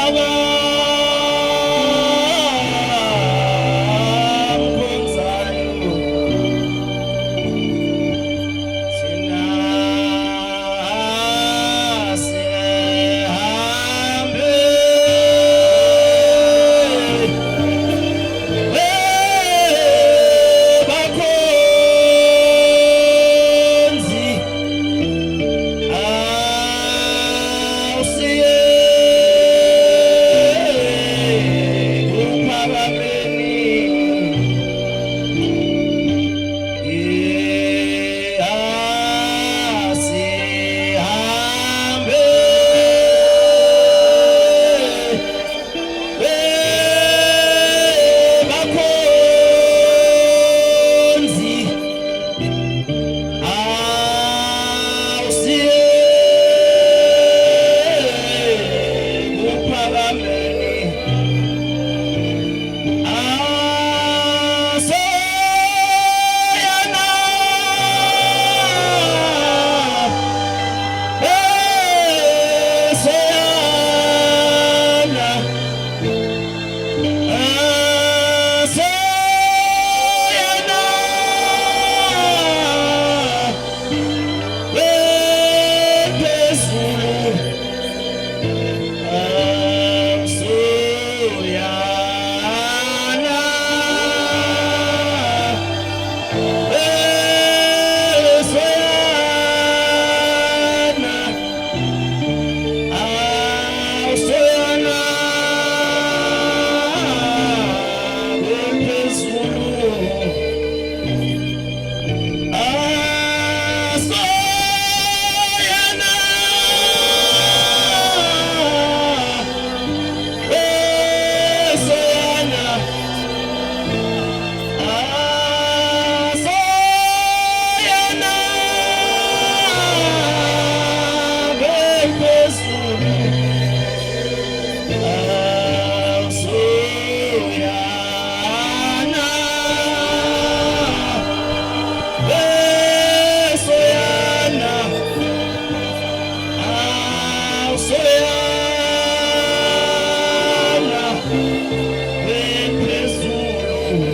Abamkhonzayo thina sihambe. Bakhonzi awusiye kuphakameni. Asihambe. Bakhonzi awusiye kuphakameni. Asoyana esoyana asoyana ephezulu asoyana esoyana awusoyana ephezulu asoyana esoyana asoyana ephezulu asoyana esoyana awusoyana ephezulu.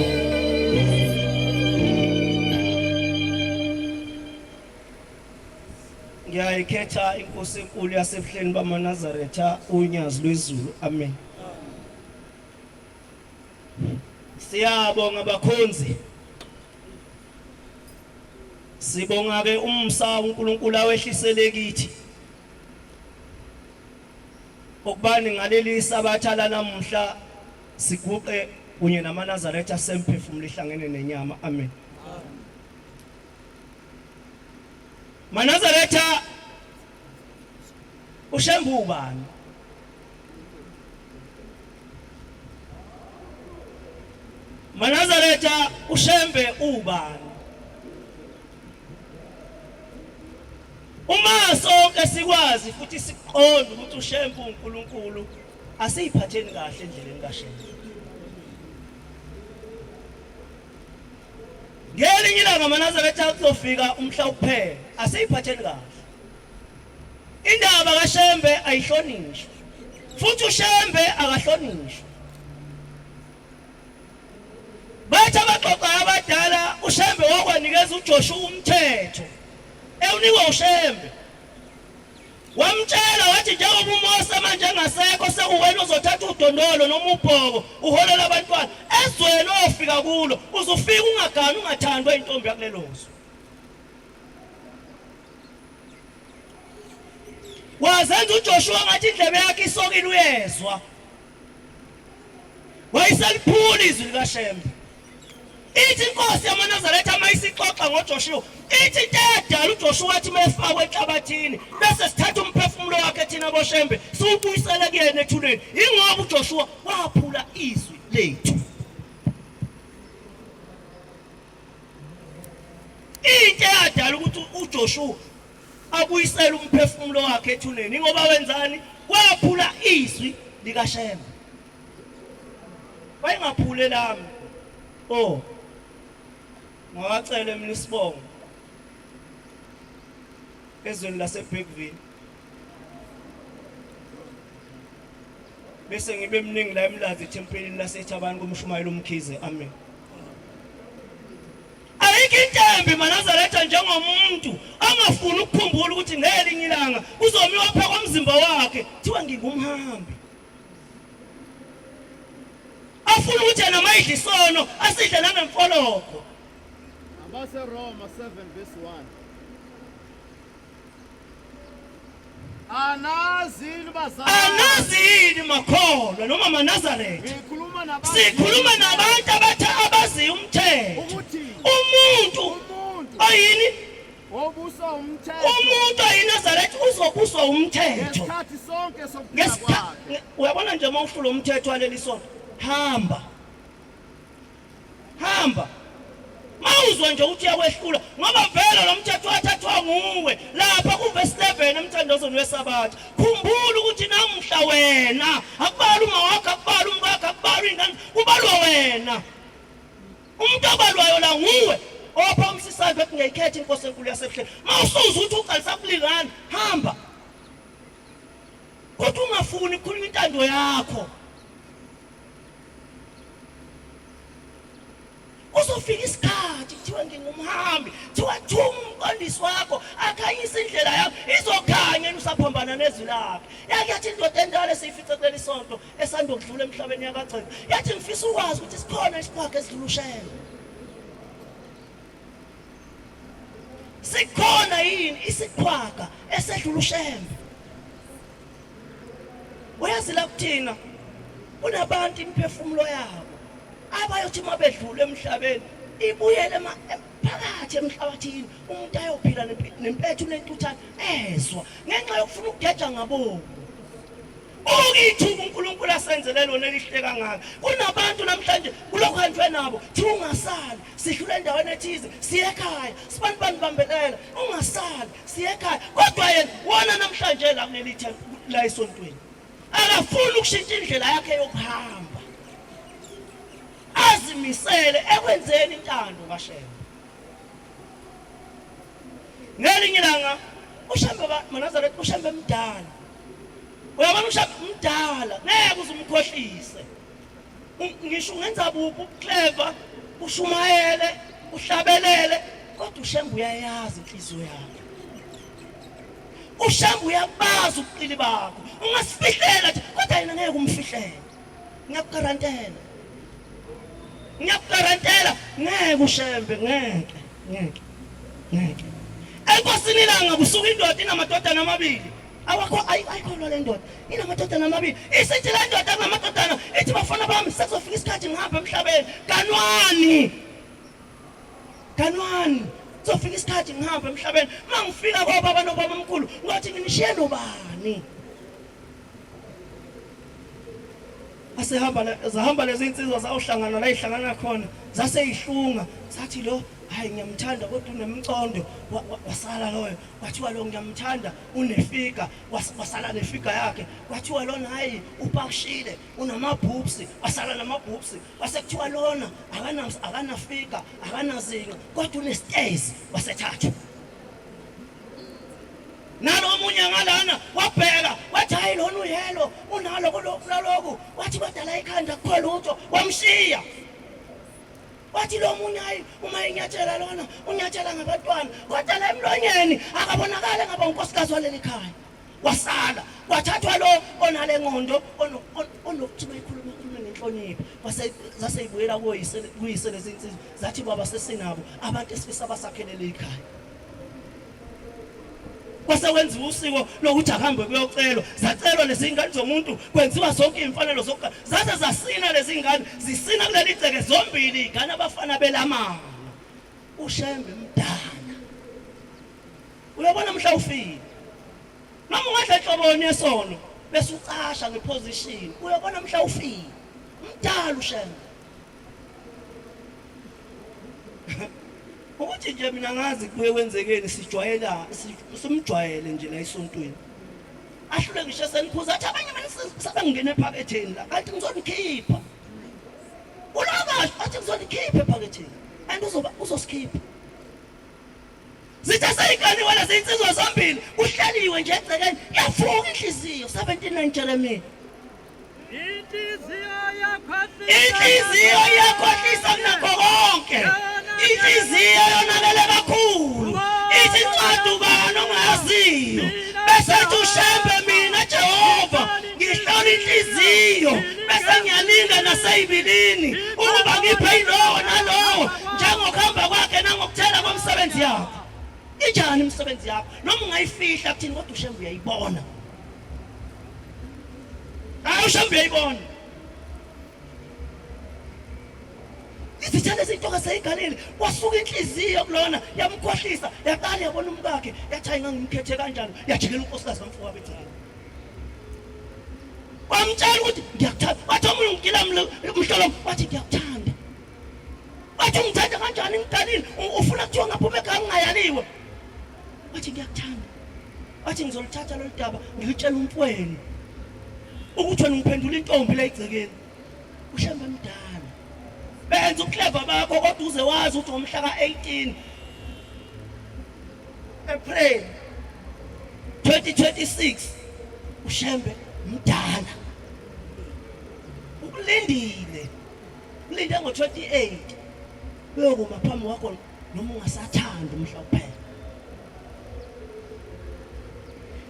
Ngiyayikhetha inkosi enkulu yasebuhleni bamaNazaretha, uNyazi lwezulu. Amen. Siyabonga bakhonzi. Sibonga ke umsa uNkulunkulu awehlisele kithi. Okubani ngaleli sabatha lanamuhla siguqe kunye namaNazaretha semphefumulo ihlangene nenyama. Amen. MaNazaretha, uShembe ubani? MaNazaretha, uShembe ubani? Uma sonke sikwazi futhi siqonda ukuthi uShembe uNkulunkulu, asiyiphatheni kahle endleleni kaShembe. Ngelinye ilanga amaNazaretha kuzofika umhla wokuphela, asiyiphatheni kahle. Indaba kaShembe ayihlonishwa futhi uShembe akahlonishwa. Bathi abaxoxayo abadala uShembe wakwanikeza uJoshua umthetho ewunikwa uShembe. Wamtshela wathi njengoba uMose manje engasekho sekuwena ozothatha udondolo noma ubhoko uholela abantwana ezweni oyofika kulo, uzufika ungagani ungathandwa intombi yakulelo zwe. Wazenza uJoshua ngathi indlebe yakhe isokile uyezwa. Wayeseliphula izwi likaShembe. Ithi inkosi yamaNazaretha uma isixoxa ngoJoshuwa, ithi into eyadala uJoshuwa wathi uma efakwe enhlabathini bese sithatha umphefumulo wakhe thina boShembe siwubuyisele kuyena ethuneni, yingoba uJoshuwa waphula izwi lethu. Into eyadala ukuthi uJoshuwa abuyisele umphefumulo wakhe ethuneni ingoba wenzani? Waphula izwi likaShembe. Wayengaphule lami. Oh. Ngawacela mina isibongo ezweni laseBergville. Bese ngibe mningi la eMlazi ethempelini laseThabani kumshumayeli uMkhize. Amen. Ayikho intembi maNazaretha njengomuntu angafuni ukukhumbula ukuthi ngelinye ilanga kuzomiwa pha komzimba wakhe kuthiwa ngingumhambi. Afuna ukuthi yena mayidla isono asidle nangemfologo. AbaseRoma 7 verse 1. Anazi yini bazalwane? Anazi yini makholwa noma maNazaretha? Ngikhuluma nabantu. Sikhuluma nabantu abathe abaziyo umthetho. Ukuthi umuntu umuntu oyini obuswa umthetho. Umuntu oyiNazaretha uzobuswa umthetho. Ngesikhathi sonke sokuphila kwakhe. Uyabona nje uma uhlula umthetho waleli sonto, hamba. Hamba. Mawuzwa nje ukuthi uyakwehlula ngoba vele lo mthetho wathathwa nguwe lapha kuvesi 11 emthandazweni weSabatha. Khumbula ukuthi namuhla wena akubali uma wakho akubali umkakho akubali ingane kubalwa wena. Umuntu obalwayo la nguwe opha umsisandla ethi ngiyayikhetha inkosi enkulu yasebuhleni. Mawusuza ukuthi uqalisa kulingana hamba. Kodwa ungafuni ukukhuluma intando yakho. Kuzofika isikhathi kuthiwa ngingumhambi, kuthiwa thuma umqondisi wakho akhanyise indlela yakho, izokhanya yena usaphambana nezwi lakhe. Yake yathi indoda endala esiyifice kuleli sonto esanda kudlula emhlabeni yakagceka, yathi ngifisa ukwazi ukuthi sikhona isiqhwaga esidlula uShembe. Sikhona yini isiqhwaga esedlula uShembe? Uyazi la kuthina kunabantu imiphefumulo yabo abayothi uma bedlula emhlabeni ibuyele phakathi emhlabathini umuntu ayophila nempethu nentuthane ezwa ngenxa yokufuna ukugeja ngabomu okithuka uNkulunkulu asenzele lona elihle kangaka kunabantu namhlanje kulokhu hanjwe nabo thi ungasali sidlula endaweni ethize siye ekhaya sibantu banibambelela ungasali siye ekhaya kodwa yena wona namhlanje la kuleli la esontweni akafuni ukushintsha indlela yakhe yokuhamba azimisele ekwenzeni intando kaShembe ngelinye ilanga uShembe maNazaretha uShembe mdala uyabona uShembe mdala ngeke uze umkhohlise ngisho ungenza buphi ubuclever ushumayele uhlabelele kodwa uShembe uyayazi inhliziyo yakho uShembe uyabazi ubuqili bakho ungasifihlela nje kodwa yena ngeke umfihlele ngiyakugarantela ngiyakugarantela ngeke uShembe ngeke ngeke ngeke enkosini ilanga kusuka indoda inamadodana amabili awakho ayikholwa le ndoda inamadodana amabili isithi le ndoda kunamadodana ithi bafana bami sekuzofika isikhathi ngihambe emhlabeni kanwani kanwani kuzofika isikhathi ngihambe emhlabeni uma ngifika kobaba nobaba omkhulu ngothi nginishiye nobani asehamba zahamba lezi insizwa zawuhlangana la ihlangana khona zaseyihlunga sathi lo hayi ngiyamthanda kodwa unemcondo wasala loyo kwathiwa lo ngiyamthanda unefiga wasala nefiga yakhe kwathiwa lona hayi upakishile unamabhubsi wasala namabhubsi kwase kuthiwa lona akanafiga akanazinqa kodwa unestezi wasethathu nalo omunye ngalana wabheka wathi hayi lona uyelo unalo kulokhu naloku wathi kodwa la ikhanda kukho lutho wamshiya wathi lo munye hayi uma enyathela lona unyathela ngabantwana kodwa la emlonyeni akabonakali ngaba unkosikazi waleli khaya wasala kwathathwa lo onale ngqondo onokuthi bayikhuluma khulume ngenhlonipho kwase zaseyibuyela kuyise kuyise lezi insizwa zathi baba sesinabo abantu esifisa basakhelele ikhaya kwase kwenziwa usiko lokuthi akuhambe kuyocelwa zacelwa lezi ngane zomuntu kwenziwa zonke iy'mfanelo zokuqala zaze zasina lezi ngane zisina kuleli gceke zombili iy'ngane abafana belamana uShembe mdala uyobona mhla ufile noma ungadla inhloboni yesono bese ucasha ngeposition uyobona mhla ufile mdala uShembe ukuthi nje mina ngazi kubuye kwenzekeni sijwayela simjwayele nje la esontweni ahlule ngisho eseniphuza athi abanye sebengena ephaketheni la kanti ngizonikhipha ulakahle athi ngizonikhipha ephaketheni and uzoba uzosikhipha zithe seyiganiwe lezi insizwa zombili kuhleliwe nje egcekeni yavuka inhliziyo 79 Jeremiah. Inhliziyo iyakhohlisa kunakho konke. Inhliziyo yonakele kakhulu. Ithi incwadi ubani ongayaziyo. Bese ethi uShembe mina Jehova ngihlola inhliziyo bese ngiyalinga naseyibilini ukuba ngiphe ilowo nalowo njengokuhamba kwakhe nangokuthela komsebenzi yakhe. Injani imisebenzi yakho? Noma ungayifihla kuthini kodwa uShembe uyayibona. Hayi uShembe uyayibona. Izitha lezi intoka seyigalile kwasuka inhliziyo kulona yamkhohlisa yaqala yabona umkakhe yathi hayi ngangimkhethe kanjani yajikela unkosikazi kamfowabo egcekeni. Wamtshela ukuthi ngiyakuthanda. Wathi omunye ungigila umhlolo wathi ngiyakuthanda. Wathi ungithanda kanjani ngiqalile ufuna kuthiwa ngaphuma ekhaya ngingayaliwe. Wathi ngiyakuthanda. Wathi ngizoluthatha lolu daba ngilutshela umfwenu ukuthi wena ungiphendula intombi la egcekeni. UShembe mdala. Benza ubukleva bakho kodwa uze wazi ukuthi ngomhla ka-18 April 2026 uShembe mdala. Ukulindile. Ulinde ngo-28 uyokuma phambi kwakho noma ungasathandi umhla uphela.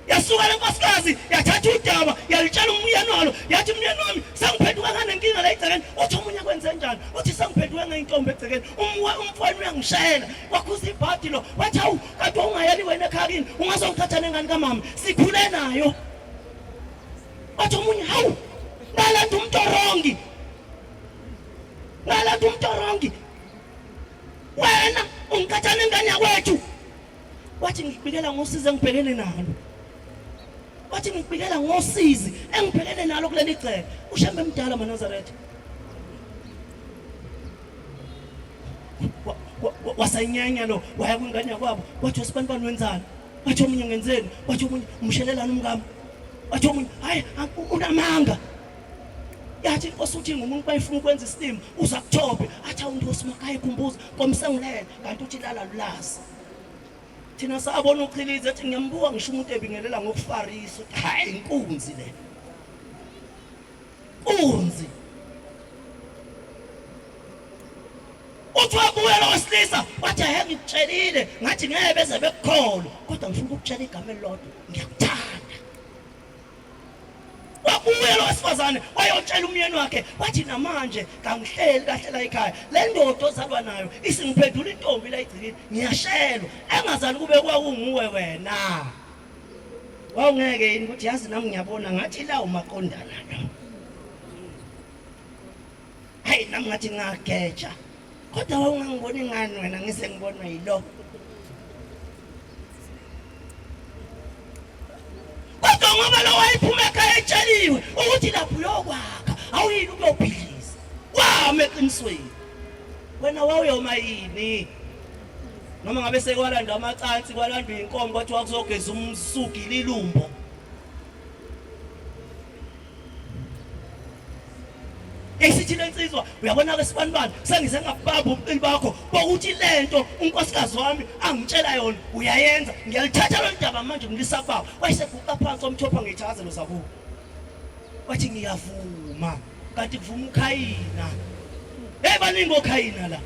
Yasuka le nkosikazi yathatha udaba yalitshela umyeni walo yathi umyeni wami sengiphenduka nganenkinga la egcekeni. Uthi omunye kwenze njani? Uthi sengiphenduke ngeyintombi egcekeni. Umfowenu uyangishayela. Wakhuza ibhadi lo. Wathi hawu kanti wawungayali wena ekhaya kini ungazongithatha nengane kamama sikhule nayo. Wathi omunye hawu ngalanda umuntu orongi. Ngalanda umuntu orongi. Wena ungikhathala nengane yakwethu. Wathi ngikubikela ngosizi engibhekene nalo. Wathi ngikubikela ngosizi engibhekene nalo kuleli gceke. UShembe mdala maNazaretha. Wasenyanya lo waya kwingane yakwabo wathi wesibanibani wenzani? Wathi omunye ngenzeni? Wathi omunye umshelelani umkami? Wathi omunye hayi unamanga. Yathi inkosi uthi ngumuntu bayifuna ukwenza isilimo uza kuthophe athi awuntosi makaye khumbuza komsengulele kanti uthi lala lulazi. Thina sabona uchilize ethi ngiyambuka ngisho umuntu ebingelela ngokufarisa uthi hayi inkunzi le. Kunzi. Uthi wabuya lo wesilisa wathi he ngikutshelile ngathi ngeke beze bekukholwe kodwa ngifuna ukukutshela igama elilodwa ngiyakuthanda. Wabuya lo wesifazane wayotshela umyeni wakhe wathi namanje kangihleli kahle la ekhaya le ndoda ozalwa nayo isingiphendula intombi la igcinile ngiyashelwa engazali kube kwakunguwe wena. Wawungeke yini ukuthi yazi nami ngiyabona ngathi la umaqondana lo. Hayi nami ngathi ngageja. Kodwa wawungangiboni ngani wena ngise ngibonwa yilo. Kodwa ngoba lo wayephuma ekhaya etsheliwe ukuthi lapho uyokwakha awuyini ukuyobhidliza. Wama eqinisweni. Wena wawuyoma yini? Noma ngabe sekwalandwa amacansi kwalandwa inkomo kwathiwa kuzogeza umsugi lilumbo. Esithi lensizwa uyabona ke sibanibani sengize ngabamba ubuqili bakho bokuthi lento unkosikazi wami angitshela yona uyayenza ngiyalithatha lolu daba manje ngilisa kubaba wayeseguqa phansi wamthopha ngeyithakazelo zakubo wathi ngiyavuma kanti kuvuma ukhayina hey baningi okhayina la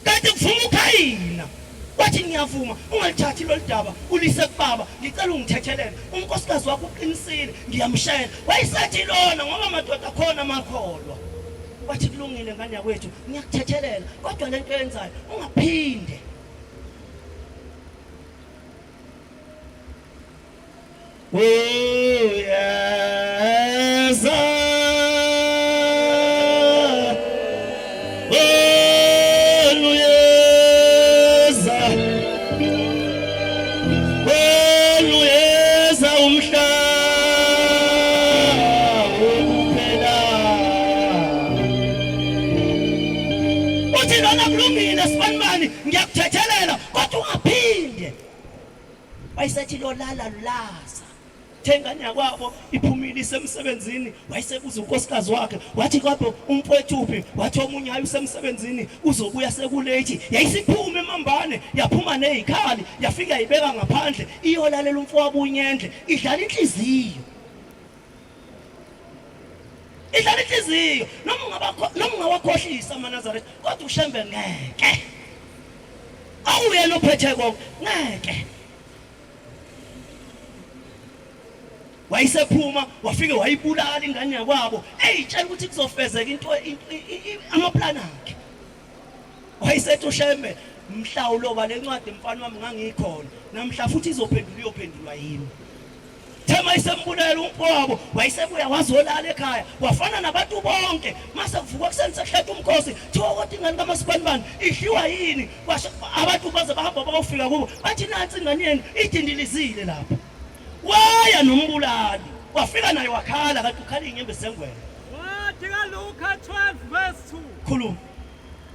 kanti kuvuma ukhayina wathi ngiyavuma ungalithathi lolu daba ulise kubaba ngicela ungithethelele unkosikazi wakho uqinisile ngiyamshela wayesethi lona ngoba madoda khona amakholwa wathi kulungile ngane yakwethu ngiyakuthethelela kodwa lento yenzayo ungaphinde Uyeza Uyeza Uyeza umhla wokuphela Uthi lona kulungile sibanibani ngiyakuthethelela kodwa ungaphinde Wayesethi lolala lulaza. Thengane yakwabo iphumile isemsebenzini wayesebuza unkosikazi wakhe wathi kodwa umfowethu uphi wathi omunye hayi usemsebenzini uzobuya sekulethi yayisiphuma emambane yaphuma nezikhali yafika yayibeka ngaphandle iyolalela umfowabo unyendle idlala inhliziyo. Idlala inhliziyo noma ungabakho noma ungawakhohlisa amaNazaretha kodwa uShembe ngeke. Awuyena ophethe konke ngeke. Wayesephuma wafike wayibulala ingane yakwabo eyitshela ukuthi kuzofezeka into amaplani akhe. Wayesethi uShembe mhla uloba lencwadi mfana wami ngangikhona namhla futhi izophendula iyophendulwa yimi. Thema isembulela umfowabo wayesebuya wazolala ekhaya wafana nabantu bonke mase kuvukwa kuseni sekuhlatshwa umkhosi thiwa kodwa ingane kaMasibanibani idliwa yini kwasho abantu baze bahamba bayofika kubo bathi nansi ingane yenu idindilizile lapha waya nombulali wafika naye wakhala kanti ukhala iy'nyembezi zengwenya. Wathi kaLuka 12 verse 2. Khuluma.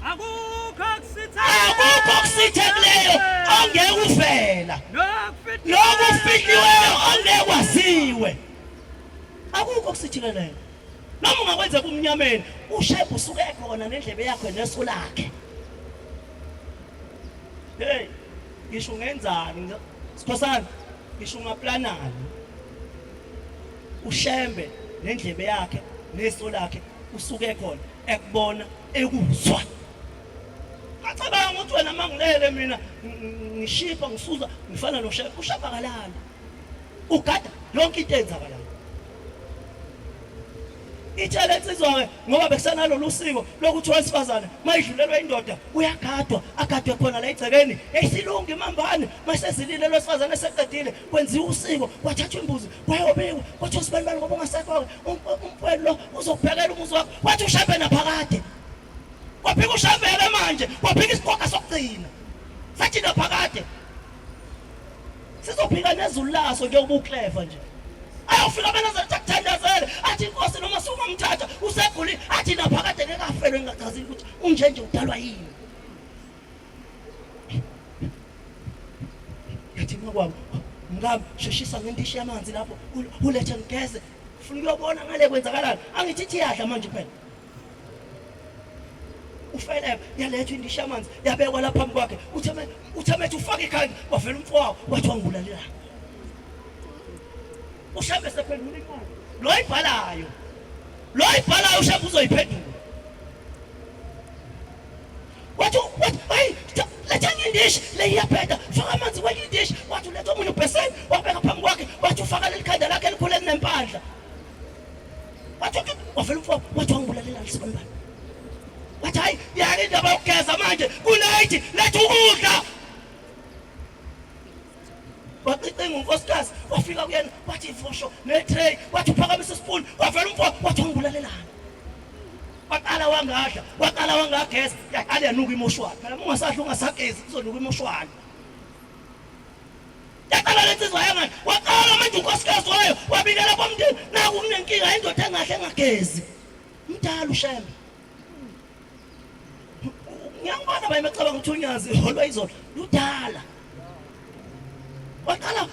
Akukho Akukho okusithekuleyo ongeke uvela. Nokufihliweyo ongeke kwaziwe. Akukho okusithekeleyo. Noma ungakwenza kumnyameni, uShembe usuke ekhona nendlebe yakhe neso lakhe. Hey, ngisho ungenzani? Sikhosana, ngisho ungaplanani. UShembe nendlebe yakhe neso lakhe usuke khona ekubona ekuzwa. Ngacabanga ukuthi wena mangilele mina ngishipha ngisuza ngifana noShembe. UShembe akalali. Ugada yonke into eyenzakalayo. Itshele insizwa-ke ngoba bekusanalolu siko lokuthi owesifazane mayidlulelwa indoda uyagadwa agadwe khona la egcekeni yayisilunga imambane masezilile lwesifazane eseqedile kwenziwa usiko kwathathwa imbuzi kwayobikwa kwathiwa sibanibani ngoba ungasekho-ke umfwenu lo uzokubhekela umuzi wakho wathi ushembe naphakade kwaphika ushembeke manje kwaphika isigoga sokugcina sathi naphakade Sizophika nezulu laso njengoba ukleva nje. Ayofika abenazaretha akuthandazele athi inkosi noma sungamthatha usegulile athi naphakade ngeke afelwe ngingachazile ukuthi unjenje udalwa yini. Yathi makwabo mkami sheshisa ngendishi yamanzi lapho ulethe ngigeze ufuna ukuyobona ngale kwenzakalani angithi ithi yadla manje phela uFelebe yalethwa indishi yamanzi yabekwa lapha phambi kwakhe uthe methi ufaka ikhanda wavela umfowabo wathi wangibulalela uShembe sephendula incwadi lo ayibhalayo lo ayibhalayo uShembe uzoyiphendula wathi wathi hayi letha indishi le iyabheda faka amanzi kwenye indishi wathi uletha omunye ubheseni wabeka phambi kwakhe wathi ufaka leli khanda lakhe elikhulu elinempandla wathi wavela umfowabo wathi wangibulalela lisibonibani wathi hayi yake indaba yokugeza manje kuleyithi letha ukudla waqiqinga unkosikazi wafika kuyena wathi ivosho netray wathi uphakamisa isipuni wavela umfowabo wathi wangibulalelani waqala wangadla waqala wangageza yaqala yanuka imoshwali phela uma ungasadla ungasagezi kuzonuka imoshwali Yaqala le nsizwa yangani waqala manje unkosikazi wayo wabikela bomndeni naku kunenkinga indoda engahle engagezi mdala uShembe ngiyangibona baye becabanga ukuthi unyazi holwa izolo ludala waqala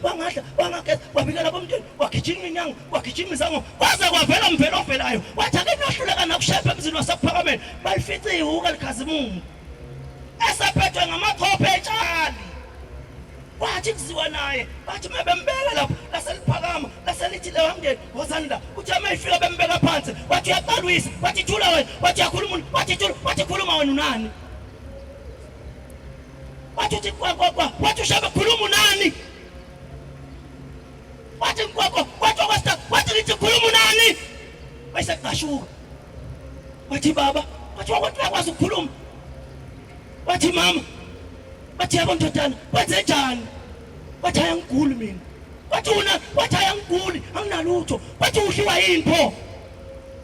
wangadla wangageza wabikela bomndeni wagijima inyanga wagijima izango kwaze kwavela mvelo ovelayo wathi ake niyohluleka nakushembe emzini wasekuphakameni balifica ihuka likhazimulo esephethwe ngamakhophe etshali kwathi kuziwa naye bathi uma bembeka lapho laseliphakama laselithi leyo mndeni wozani la uthe uma ifika bembeka phansi wathi uyaqala uyise wathi thula wena wathi uyakhuluma wathi thula wathi khuluma wena unani wathi uthi kwa kwa kwa wathi ushabe khuluma unani wathi kwa kwa wathi okwesithathu wathi ngithi khuluma unani wayeseqashuka wathi baba wathi wakuthi uyakwazi ukukhuluma wathi mama wathi yebo ndodana wenze njani wathi ayangiguli mina wathi una wathi ayangiguli anginalutho wathi udliwa yini pho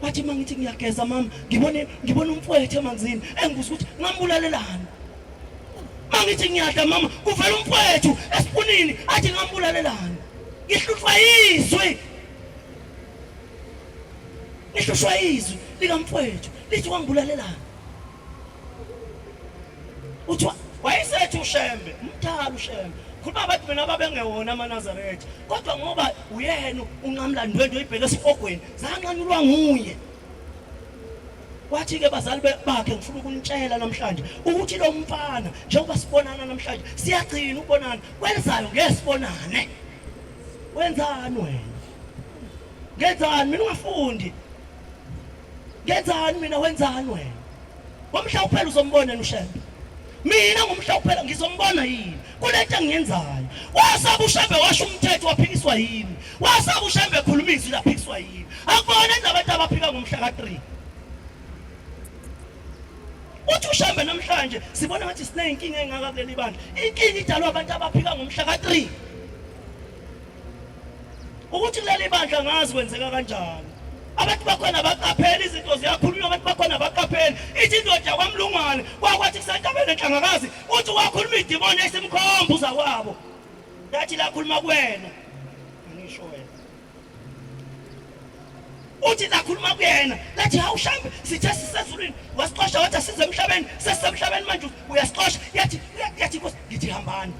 wathi uma ngithi ngiyageza mama ngibone ngibona umfowethu emanzini engibuza ukuthi ngambulalelani mangithi ngiyadla mama kuvela umfowethu esipunini athi ngambulalelani ngihlushwa yizwi Ngihlushwa izwi likamfowethu lithi wangibulalelani. Uthi wayesethi uShembe, umdala uShembe. Khuluma abantu mina babengewona amaNazaretha. Kodwa ngoba uyena unqamula ndwendwe oyibheke esihogweni, zanqanyulwa nguye. Wathi-ke bazali bakhe ngifuna ukunitshela namhlanje ukuthi lo mfana njengoba sibonana namhlanje siyagcina ukubonana kwelizayo ngeke sibonane. Wenzani wena? Ngenzani mina ungafundi? Ngenzani mina wenzani wena? Ngomhla uphela uzombona uShembe. Mina ngomhla uphela ngizombona yini? Kulento engiyenzayo. Wasaba uShembe washo umthetho waphikiswa yini? Wasaba uShembe ekhuluma izwi laphikiswa yini? Akubona nabantu abaphika ngomhla ka-3. Uthi uShembe namhlanje sibona ngathi sineyinkinga engaka kuleli bandla. Inkinga idalwa abantu abaphika ngomhla ka-3. Ukuthi kuleli bandla ngazi kwenzeka kanjani. Abantu bakhona baqaphela izinto ziyakhulunywa abantu bakhona baqaphela. Ithi indoda kwamlungwane kwakwathi kusentabeni enhlangakazi uthi wakhuluma idimoni esimkhomba uzakwabo. Yathi lakhuluma kuwena. Angisho wena. Uthi lakhuluma kuyena lathi hawu shambe sithe sisezulwini wasixosha wathi asize emhlabeni sesisemhlabeni manje uyasixosha yathi yathi inkosi ngithi hambani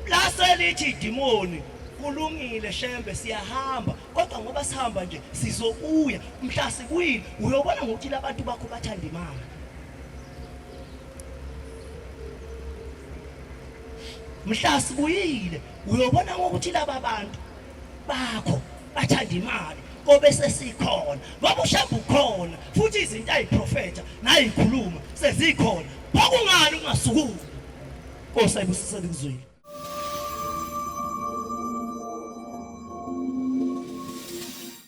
lase lithi idimoni kulungile shembe siyahamba kodwa ngoba sihamba nje sizobuya mhla sibuyile uyobona ngokuthi labantu bakho bathanda imali mhla sibuyile uyobona ngokuthi laba bantu bakho bathanda imali kobe sesikhona ngoba ushembe ukhona futhi izinto ayiprofetha nayikhuluma sezikhona pho kungani ungasukumi Nkosi ayibusisele kuzwile.